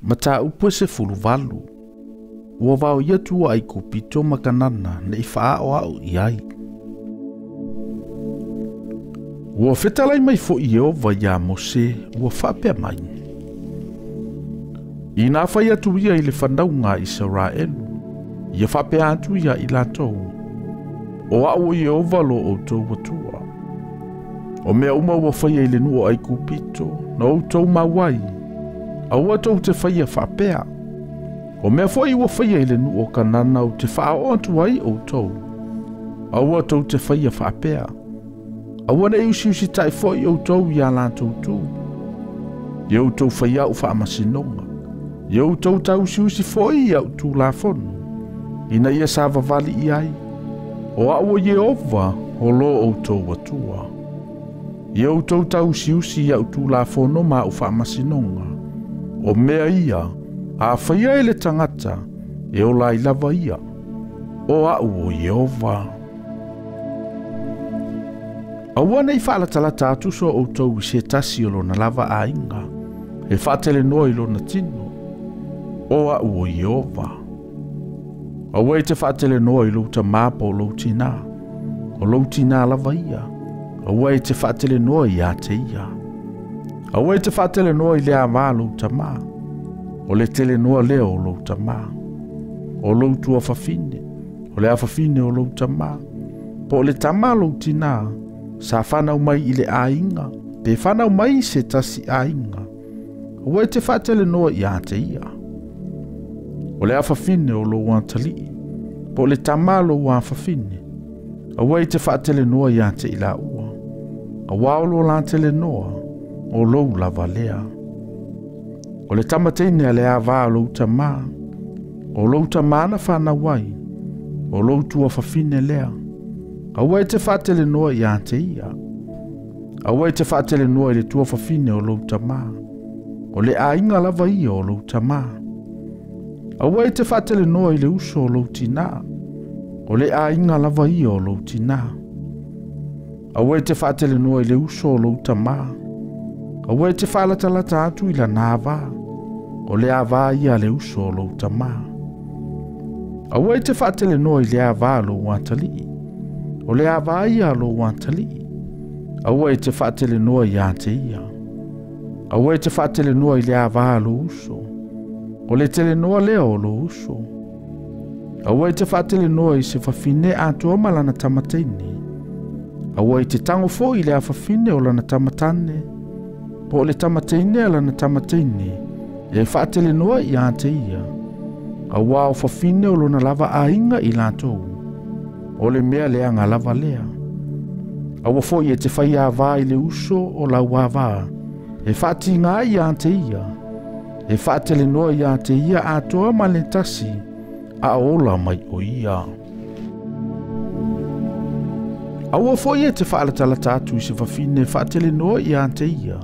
Mataupu e 18. Ua vaoia atu o Aikupito ma Kanana neʻi faaoao i ai. Ua fetalai mai foʻi Ieova iā Mose ua faapea mai. Inā fai atu ia i le fanauga a Isaraelu, ia faapea atu ia i latou, O aʻu o Ieova lo outou Atua. O mea uma ua faia i le nuu o Aikupito, na outou mau ai, aua tou te faia faapea. O mea foʻi ua faia i le nuu o Kanana ou te faaoo atu ai outou, aua tou te faia faapea. Aua neʻi usiusitaʻi foʻi outou iā latou tu. Ia outou faia aʻu faamasinoga. Ia outou tauusiusi foʻi i aʻu tulafono, ina ia savavali i ai. O aʻu o Ieova, o lo outou Atua. Ia outou tauusiusi i aʻu tulafono ma aʻu faamasinoga. O mea ia, a faia e le tagata, e ola ai lava ia. O aʻu o Ieova. Aua neʻi faalatalata atu so outou i se tasi o lona lava aiga, e faatelenoa i lona tino. O aʻu o Ieova. Aua e te faatelenoa i lou tamā po o lou tinā. O lou tinā lava ia. Aua e te faatelenoa iā te ia. Aua e te faatelenoa i le avā lou tamā. O le telenoa lea o lou tamā. O lou tuafafine. O le afafine o lou tamā. Po o le tama a lou tinā, sa fanau mai i le aiga, pe fanau mai i se tasi aiga. Aua e te faatelenoa iā te ia. O le afafine o lou atalii, po o le tama a lou afafine, aua e te faatelenoa iā te i laua. Auā o lo la telenoa, o lou lava lea. O le tama teine a le avā o lou tamā, o lou tamā na fanau ai, o lou tuafafine lea. Aua e te faatelenoa iā te ia. Aua e te faatelenoa i le tuafafine o lou tamā. O le aiga lava ia o lou tamā. Aua e te faatelenoa i le uso o lou tinā. O le aiga lava ia o lou tinā. Aua e te faatelenoa i le uso o lou tamā. Aua e te faalatalata atu i lana avā. O le avā ia a le uso o lou tamā. Aua e te faatelenoa i le avā a lou atalii. O le avā ia a lou atalii. Aua e te faatelenoa iā te ia. Aua e te faatelenoa i le avā a lou uso. O le telenoa lea o lou uso. Aua e te faatelenoa i se fafine atoa ma lana tama teine. Aua e te tago foʻi i le afafine o lana tama tane, po o le tama teine a lana tama teine, e faatelenoa iā te ia. Auā o fafine o lona lava aiga i latou. O le mea leaga lava lea. Aua foʻi e te fai avā i le uso o lau avā, e faatigā iā te ia, e faatelenoa iā te ia atoa ma le tasi, a ola mai o ia. Aua foʻi e te faalatalata atu i se fafine e faatelenoa iā te ia,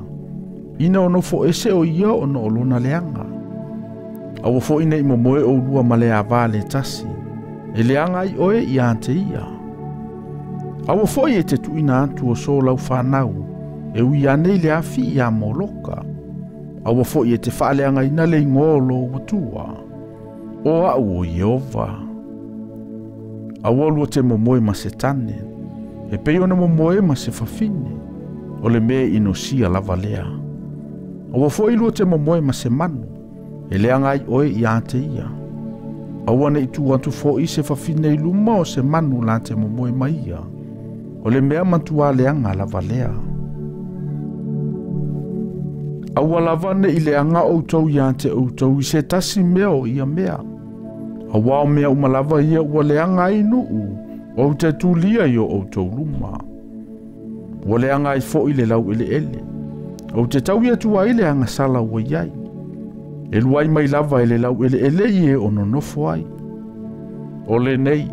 ina o nofo ese o ia ona o lona leaga. Aua foʻi neʻi momoe oulua ma le avā le tasi, e leaga ai oe iā te ia. Aua foʻi e te tuuina atu o so lau fanau, e ui ane i le afi iā Moloka. Aua foʻi e te faaleagaina le igoa o lou Atua. O aʻu o Ieova. Aua lua te momoe ma se tane, e pei ona momoe ma se fafine, o le mea inosia lava lea. Aua foʻi lua te momoe ma se manu, e leaga ai oe iā te ia. Aua neʻi tu atu foʻi se fafine i luma o se manu la te momoe ma ia, o le mea matuā leaga lava lea. Aua lava neʻi leaga outou iā te outou i se tasi mea o ia mea. Auā o mea uma lava ia ua leaga ai nuu, ou te tulia i o outou luma. Ua leaga ai foʻi le laueleele. Ou te taui atu ai le agasala ua i ai. E luai mai lava e le laueleele i e o nonofo ai. O lenei,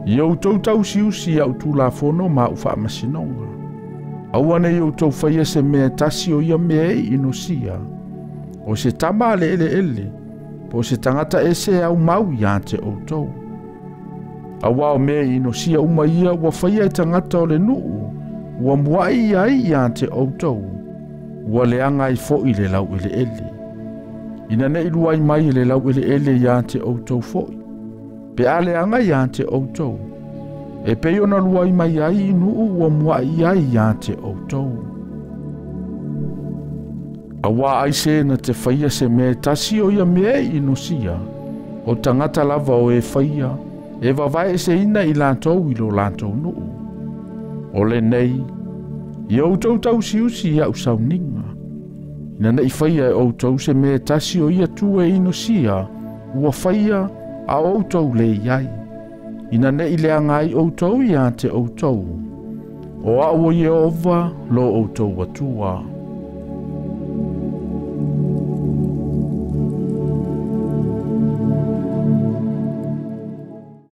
ia outou tauusiusi i aʻu tulafono ma aʻu faamasinoga. Aua neʻi outou faia se mea e tasi o ia mea e inosia, o se tama a le eleele, po o se tagata ese e aumau iā te outou. Auā o mea e inosia uma ia ua faia e tagata o le nuu, ua muaʻi ai iā te outou, ua leaga ai foʻi le laueleele. Ina neʻi luai mai e le laueleele iā te outou foʻi, pe a leaga iā te outou, e pei ona luai mai ai i nuu ua muaʻi ai iā te outou. Auā ai se na te faia se mea e tasi o ia mea e inosia, o tagata lava o e faia, e vavaeeseina i latou i lo latou nuu. O lenei, ia outou tausiusi i a'u sauniga, ina neʻi faia e outou se mea e tasi o ia tu e inosia, ua faia a o outou lē i ai, ina neʻi leaga ai outou iā te outou. O a'u o Ieova lo outou Atua.